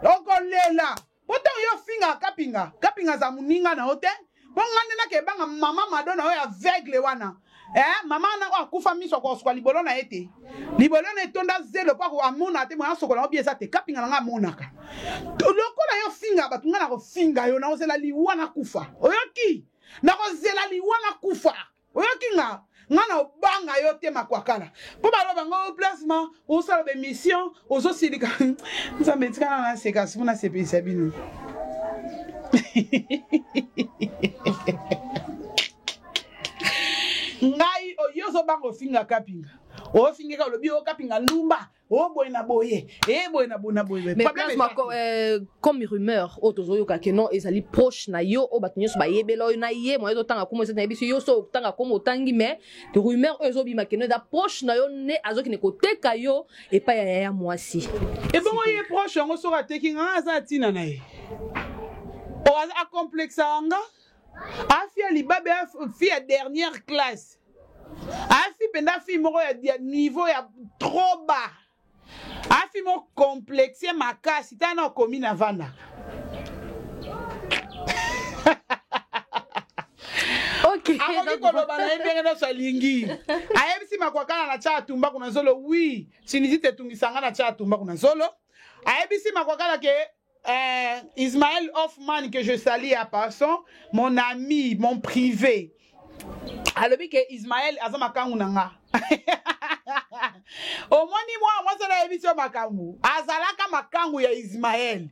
okolela Po tango yo ofingaka kapinga, kapinga aza muninga na yo te. Po nga nde nake banga mama mado na yo ya aveugle wana. Eh, mama wana oyo akufa miso akosuka libolo na ye te. Libolo na etonda zelo po ako amona te moyen asokola ngo bien eza te. Kapinga na nga amonaka. Lokola yo ofinga bato nga nakofinga yo nakozela liwa nakufa. Oyoki? Nakozela liwa nakufa. Oyoki nga? Nga na obanga yo te makwakala. Po baloba ngo oh, plasma osala ba émission ozosilika. Nzambe etika na naseka siku nasepelisa bino. Ngai yo ozobanga ofinga kapinga. Ofingeka olobi o kapinga ndumba. o boye na boye e boye na boye na boye mais plasma euh, comme rumeur oyo tozoyoka ke non ezali proche na yo oyo bato nyonso bayebela oyo na ye moye totanga kombo eza na biso yo so otanga kombo otangi mais rumeur oyo ezobima ke non eza proche na yo nde azokende koteka yo epai ya yaya mwasi ebongo ye proche yango soki ateki nga aza ntina na ye akomplexaka nga afia libabe fille ya dernière classe afi mpenza fille moko ya niveau ya trop bas afi moko complexe makasi tala na okomi na vandaka Okay, akoki koloba na ye ndenge nyonso alingi ayebisi makwakala na tya atumbaku na zolo wi sinizite etungisa nga na tya atumbaku na zolo ayebisi makwakala ke. euh, Ismaël Hoffman que je salue à passant, mon ami, mon privé. Alobi ke Ismaël aza makangu na nga. Omoni mwana mwasi nayebi yo makambo. Azalaka makangu ya Ismaël.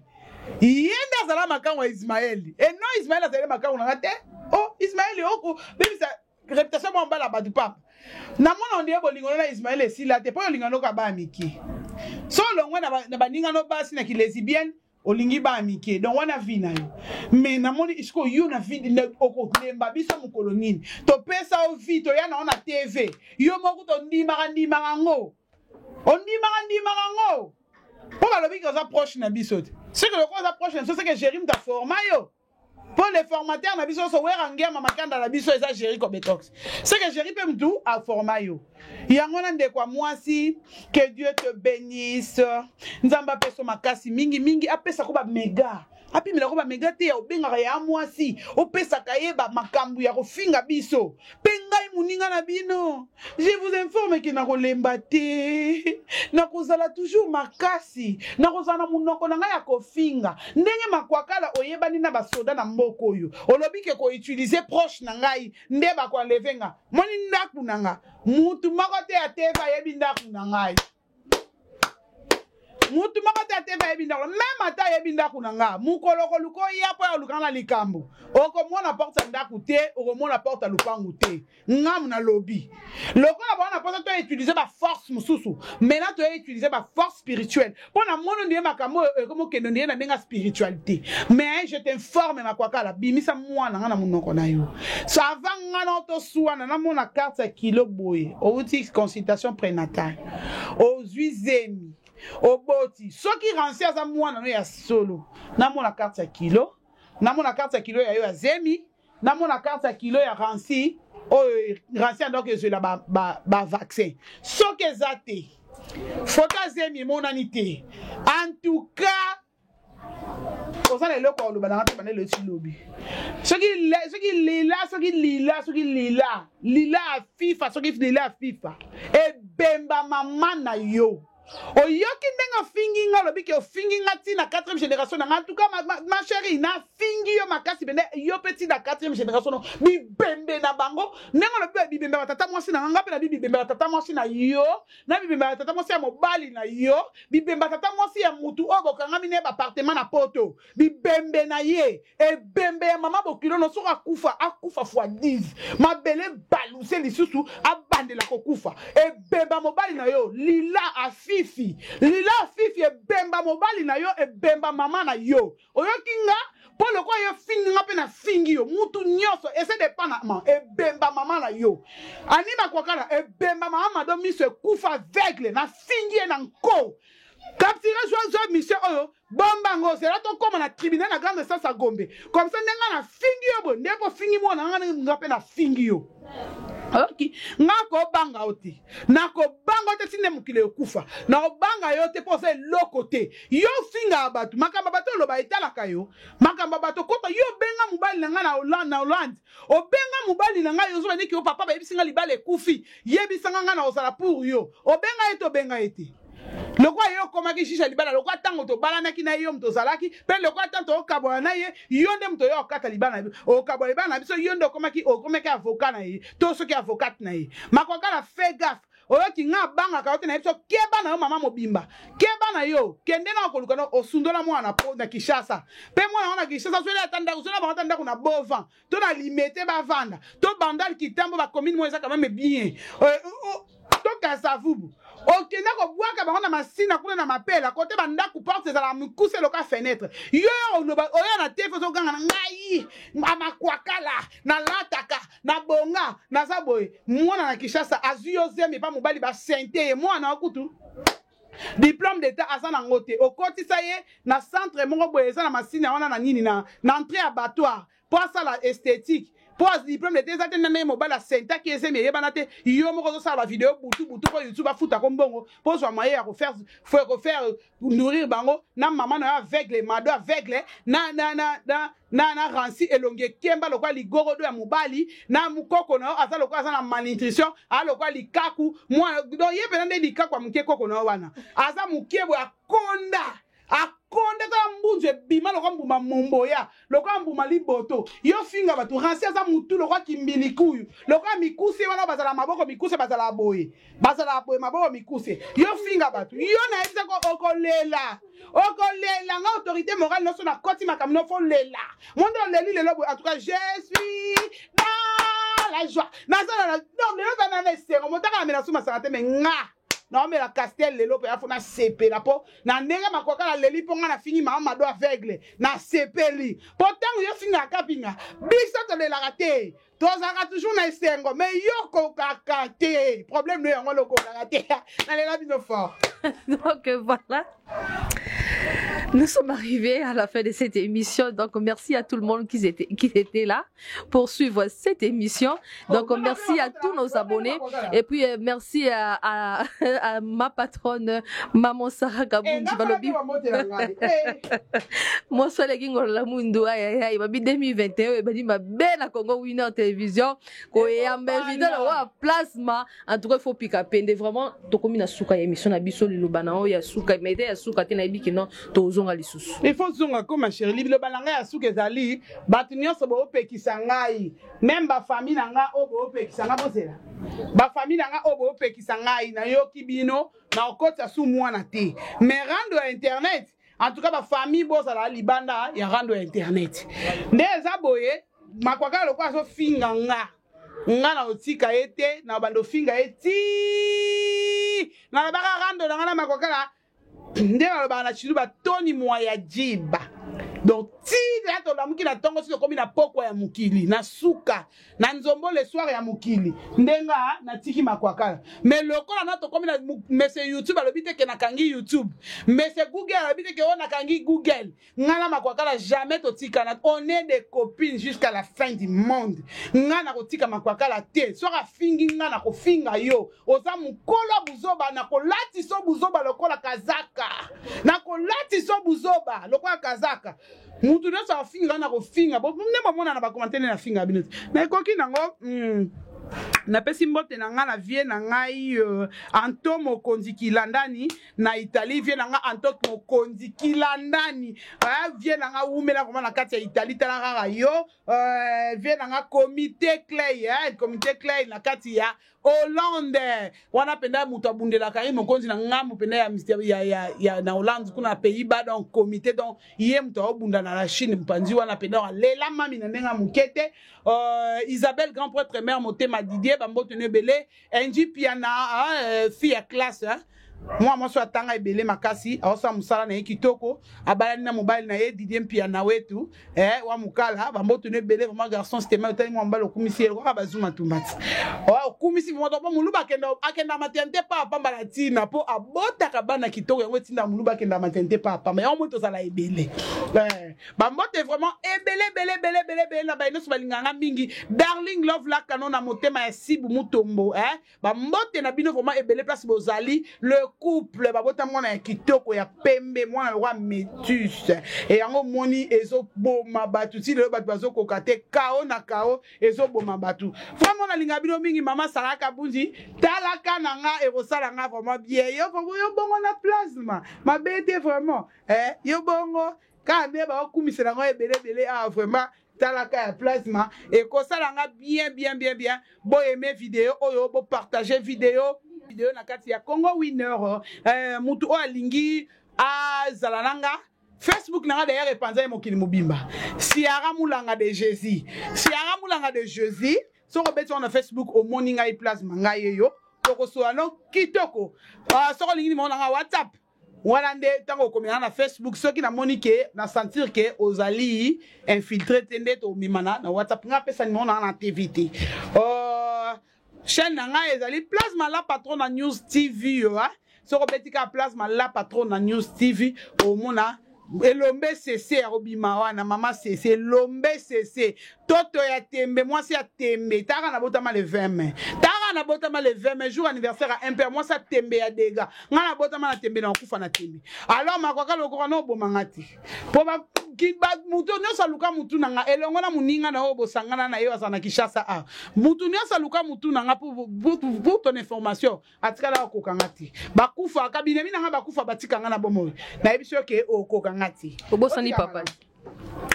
Ye nde azala makangu ya Ismaël. Et non Ismaël azali makangu na nga te. Oh Ismaël oko bebisa réputation mwa mbala bato papa. Namona ondie bolingo na Ismaël esila te mpo olinga noka bana mike. So olongwe na baninga no basi na kilesibienne olingi bana mike donc wana vie na yo mais namoni sikoyo yo na vie okolemba biso mokolo nini topesa yo vie toya na yo na tv yo moko tondimaka ndimaka yango ondimaka ndimaka yango mpo balobi ke oza proche na biso te soki lokola oza proche na biso seke géri moto aforma yo mpo le formateur na biso nyonso wera ngiama makanda na biso eza géri cobetox seke géri mpe motu aforma yo yango wana ndeko ya mwasi que dieu te bénisse nzambe apesa makasi mingi mingi apesa ko bamega apimela ko bamega te ya obengaka ya mwasi opesaka ye bamakambo ya kofinga biso mpe ngai moninga na bino je vous informe ke nakolemba te nakozala toujours makasi nakozala na monoko na ngai ya kofinga ndenge makwakala oyebani na basoda na mboka oyo olobi ke koutilize proche na ngai nde bakoenleve nga moni ndako na nga mutu moko te ya tv ayebi ndako na ngai mutu moko te atv ayebi ndako meme ata ayebi ndako na nga mokolo koluka oya mpo ya oluka na likambo okomona porte ya ndako te okomona porte ya lupangu te ngamu nalobi lokola bana mposa to utilize baforce mosusu maintenant toye utilize baforce spirituelle mpo na moni ndiye makambo oyo ekomokende ndiye na ndenge ya spiritualité mais je t'informe makwakala bimisa mwana nga na monoko na yo so avant nga na tosuana namona carte ya kilo boye outi consultation prénatale ozwi zemi oboti soki ransi aza mwana no ya solo namona carte ya kilo namona carte ya kilo ya yo ya zemi namona carte ya kilo ya ransi oyo ransi andoko ezwela bavaccin ba, ba soki eza te foto ya zemi emonani te en tout cas oza na eloko ya koloba nanga te banda eloti lobi soki soki lila soki lila soki lila lila ya fifa soki lila ya fifa ebemba mama na yo oyoki ndenge ofingi nga olobi ke ofingi nga ti na 4e génération na nga en tout cas ma, ma, ma chérie nafingi yo makasi bende yo mpe ti na 4e génération no bibembe na bango ndenge olobi bibembe ya batata mwasi na nga nga mpe nabi bibembe ya batata mwasi na yo na bibembe ya tata mwasi ya mobali na yo bibembe ya tata mwasi ya mutu oyo bokangami na ye bapartement na poto bibembe na ye ebembe ya mama bokilo no soki akufa akufa fois 10 mabele baluse lisusu abandela kokufa ebemba mobali na yo lila afifi lila afifi ebemba mobali na yo ebemba mama na yo oyoki nga mpo lokola yo fingi nga mpe nafingi yo mutu nyonso ese depend na ma ebemba mama na yo ani makwakala ebemba mama mado miso ekufa aveugle nafingi ye na nko capture zwa zwa mission oyo bomba yango zela tokóma na tribunal na grande instance ya gombe comme ça ndenge nga nafingi yo boye ndenge ofingi mwana nga nga mpe nafingi yo oyoki nga kobanga yo te nakobanga yo te ti nde mokili ekufa nakobanga yo te mpo oza eloko te yo ofingaka bato makambo ya bato oloba etalaka yo makambo ya bato okota yo obenga mobali na ngai na Hollande, na Hollande obenga mobali na ngai ozoba niki yo papa bayebisi ngai libala ekufi yebisa ngai ngai nakozala pour yo obenga ye te obenga ye te lokola ye okomaki juge ya libala lokola ntango tobalanaki na ye yo moto ozalaki mpe lokola ntango tokabwana na ye yo nde moto oyo okata libala na okabwana libala na biso yo nde okomaki okomaki avocat na ye to soki avocate na ye makwakala fait gaffe oyoki nga abangaka yo te na ye biso keba na yo mama mobimba keba na yo kende na koluka no osundola mwana po na Kinshasa mpe mwana wana na Kinshasa zwela ata ndako zwela bango ata ndako na Bovan to na Limete bavanda to Bandal Kitambo ba commune moko eza quand même bien euh, euh, to Kasavubu okenda kobwaka bango na masina kuna na mapela kote bandako porte ezalaka mikuse loka fenetre yo oloba oya na tefe ozoganga na ngai amakwakala nalataka na bonga naza boye mwana na kinshasa azwi yo zemi epa mobali basente ye mwana wa kutu diplôme d'état aza nango te okotisa ye na centre moko boye eza na masina wana na nini na, na entrée abattoir mpo asala esthétique mpo diplôme d'état eza te ndenge mobali asentaki ezemi eyebana te yo moko ozosala bavideo butu butu mpo youtube afutako mbongo mpo ozwa moyen ya kofaire kofaire nourrir bango na mama na yo aveugle mado aveugle na, na, na, na, na, na ransi elongi ekemba lokola ligorodo ya mobali na mokoko na yo aza lokola aza na malnutrition aza lokola likaku mwana donc ye mpena nde likaku ya moke koko na yo wana aza moke boye akonda. Okonde tala mbunzu ebima lokola mbuma momboya, lokola mbuma liboto. Yo finga bato, Ransi aza mutu lokola kimbilikuyu, lokola mikuse wana bazala maboko mikuse, bazala boye, bazala boye maboko mikuse. Yo finga bato, yo nayebisa ko okolela, okolela nga autorité morale nyonso nakoti makambo no fo lela. Monde oleli lelo boye, en tout cas je suis dans la joie. Naza na non lelo za na esengo, motaka na mela su masanga te mais nga naomela castel lelo mpe afo nasepela mpo na ndenge makwaka naleli mpo nga nafingi mama Mado aveugle, nasepeli mpo ntango yo fingaka kapinga biso tolelaka te, tozalaka toujours na esengo, mais yo kokaka te, problème no yango lokokaka te. Nalela bino fort. Donc voilà, nous sommes arrivés à la fin de cette émission. Donc merci à tout le monde qui était là pour suivre cette émission. Donc merci à tous nos abonnés. Et puis merci à ma patronne, Maman Sarah Kabundi Balobi. Moi, je la mundu ay ay babi 2021 ebandi mabe na Congo Winner Télévision. Koyamba invité le roi plasma. En tout cas, il faut piquer pende vraiment tokomi na suka ya émission na biso. Liloba na oyo ya suka, mais ya suka te, nayebi ke non, tozonga lisusu. Il faut zonga ko, ma chérie. Liloba na ngai ya suka ezali: bato nyonso boopekisa ngai, même bafamille na ngai oyo boopekisa ngai, bozela. Bafamille na ngai oyo boopekisa ngai, nayoki bino, na okotisa su mwana te, mais rando ya internet, en tout cas bafamille, bozala libanda ya rando ya internet. Nde eza boye, makwaka lokola azofinga nga, nga na otika ye te, na bando ofinga ye ti nalobaka rando na nga na makwakala. Nde nalobaka na chilu batoni mwa ya jiba. Donc ti ya tolamuki na ntongo, si tokomi na pokwa ya mokili, na suka na nzombo, le soir ya mokili, ndenga natiki makwakala. Mais lokola na tokomi na mese YouTube alobi te ke nakangi YouTube, mese Google alobi te ke oyo nakangi Google, nga na makwakala jamais totikana. On est des copines jusqu'à la fin du monde. Nga nakotika makwakala te. Soki afingi nga, nakofinga yo. Oza mokolo ya buzoba, nakolatisa buzoba lokola kazaka, nakolatisa buzoba lokola kazaka. Mutu nyonso afinga nga, nakofinga. Nde bomona na bacommentaire nde nafinga bino te, nakoki nango. Napesi mbote na ngai na vieux na ngai Anto Mokonzi Kilandani na Italie. Vieux na ngai Anto Mokonzi Kilandani, vieux na ngai, wumela vraiment na kati ya Italie. Tala kaka yo, vieux na ngai Comité Clay, Comité Clay na kati ya Hollande wana mpenza, moto abundelaka ye mokonzi na ngambu mpenza ya na Hollande kuna na Pays-Bas. Donc comité, donc ye moto aobunda na la Chine, mopanzi wana mpenza alela mami na ndenge ya moke te. Isabelle Grand Prêtre, mère motema Didier, bambote no ebele. Ng Piana, fille ya classe, hein? Mwa mwasi oyo atanga ebele makasi, aosala mosala na ye kitoko, abalani na mobali na ye Didier Mpiana wetu, wa mokala. Bamboto no ebele vraiment. Garçon stema, otali mwa mobali, okumisi ye kaka bazuma tumbati, okumisi vraiment. Po moluba akenda maternité pa apamba na ntina, mpo abotaka bana kitoko. Yango etinda moluba akenda maternité pa apamba. Yango moi tozala ebele. Bambote vraiment ebele ebele ebele ebele ebele na baye nyonso balinganga mingi. Darling Love Lakano na motema ya Sibu Mutombo, bambote na bino vraiment ebele place bozali. Le couple babota mwana ya kitoko ya pembe, mwana lokwa métis e. Yango moni ezoboma bato ti lelo, bato bazokoka te, kao na kao ezoboma bato. Vraiment nalinga bino mingi. Mama Salaka Bunzi, talaka na nga, ekosala nga vraiment bien. Yo vraiment, yo bongo na plasma mabe te vraiment, yo bongo kaka nde baokumisela ngo ebele ebele awa. Vraiment talaka ya plasma ekosala nga bien bien bien bien. Boyeme video oyo, bopartage video na kati ya Congo Winner. Mutu oyo alingi azala na nga, Facebook na nga d'ailleurs epanza ye mokili mobimba, Siara Mulanga de Jésus, Siara Mulanga de Jésus. Soki obeti wana na Facebook, omoni ngai plasma, ngai yeyo, tokosola no kitoko. Soki olingi nimero na nga WhatsApp wana, nde ntango okomela na Facebook, soki namoni ke na sentir ke ozali infiltré te, nde tomemana na WhatsApp. Ngai apesa nimero na nga na TV te. Chaîne na ngai ezali Plasma La Patron na News TV yo. Soki obeti kaka Plasma La Patron na News TV, omona elombe cc akobima wana. Mama cc, elombe cc. Toto ya tembe, mwasi ya tembe. Taka na botama le 20 mai. Taka na botama le 20 mai, jour anniversaire ya MPR, mwasi ya tembe ya dega. Nga na botama na tembe na kufa na tembe. Alors makwaka lokoka no boma nga te. Po ba ki ba mutu nyonso aluka mutu na nga elongo na muninga na oyo bosangana na ye aza na Kinshasa a. Mutu nyonso aluka mutu na nga pour ton information atikala akoka nga te. Bakufa kabinemi na nga bakufa batika nga na bomoi. Nayebi soki okoka nga te. Obosani papa.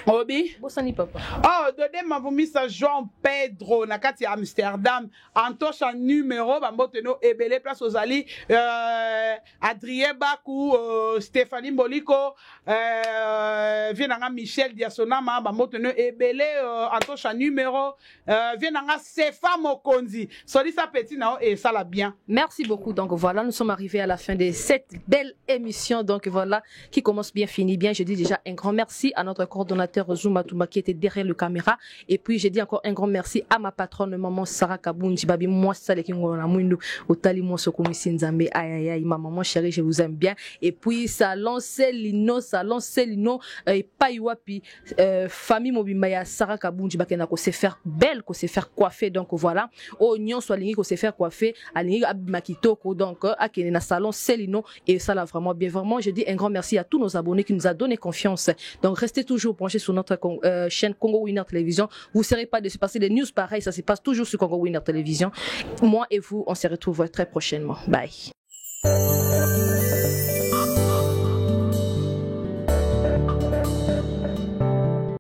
Obi bosani papa. Oh, Dode Mavumisa Jean Pedro na kati ya Amsterdam antosha numero bambote no ebele place ozali Adrien Baku Stéphanie Mboliko vie nanga Michel Diasonama bambote no ebele antosha numero vie nanga Sefa Mokonzi solisa petit nao et ça la bien. Merci beaucoup. Donc voilà, nous sommes arrivés à la fin de cette belle émission. Donc voilà, qui commence bien, finit bien. Je dis déjà un grand merci à notre coordonnateur Zuma Touma qui était derrière le caméra. Et puis je dis encore un grand merci à ma patronne maman Sarah Kabundi Babi moi Sale Kingo na Mwindu Otali moi Sokomisi Nzambe aïe aïe aïe ma maman chérie, je vous aime bien. Et puis salon Celino, salon Celino et Paiwapi famille mobimba ya Sarah Kabundi bakena ko se faire belle, ko se faire coiffer. Donc voilà, o nyonso alingi ko se faire coiffer, alingi abima kitoko. Donc akende na salon Celino et ça l'a vraiment bien. Vraiment, je dis un grand merci à tous nos abonnés qui nous a donné confiance. Donc restez toujours branchés sur notre chaîne Congo Winner Télévision. Vous serez pas déçus parce que les news pareilles, ça se passe toujours sur Congo Winner Télévision. Moi et vous, on se retrouve très prochainement. Bye.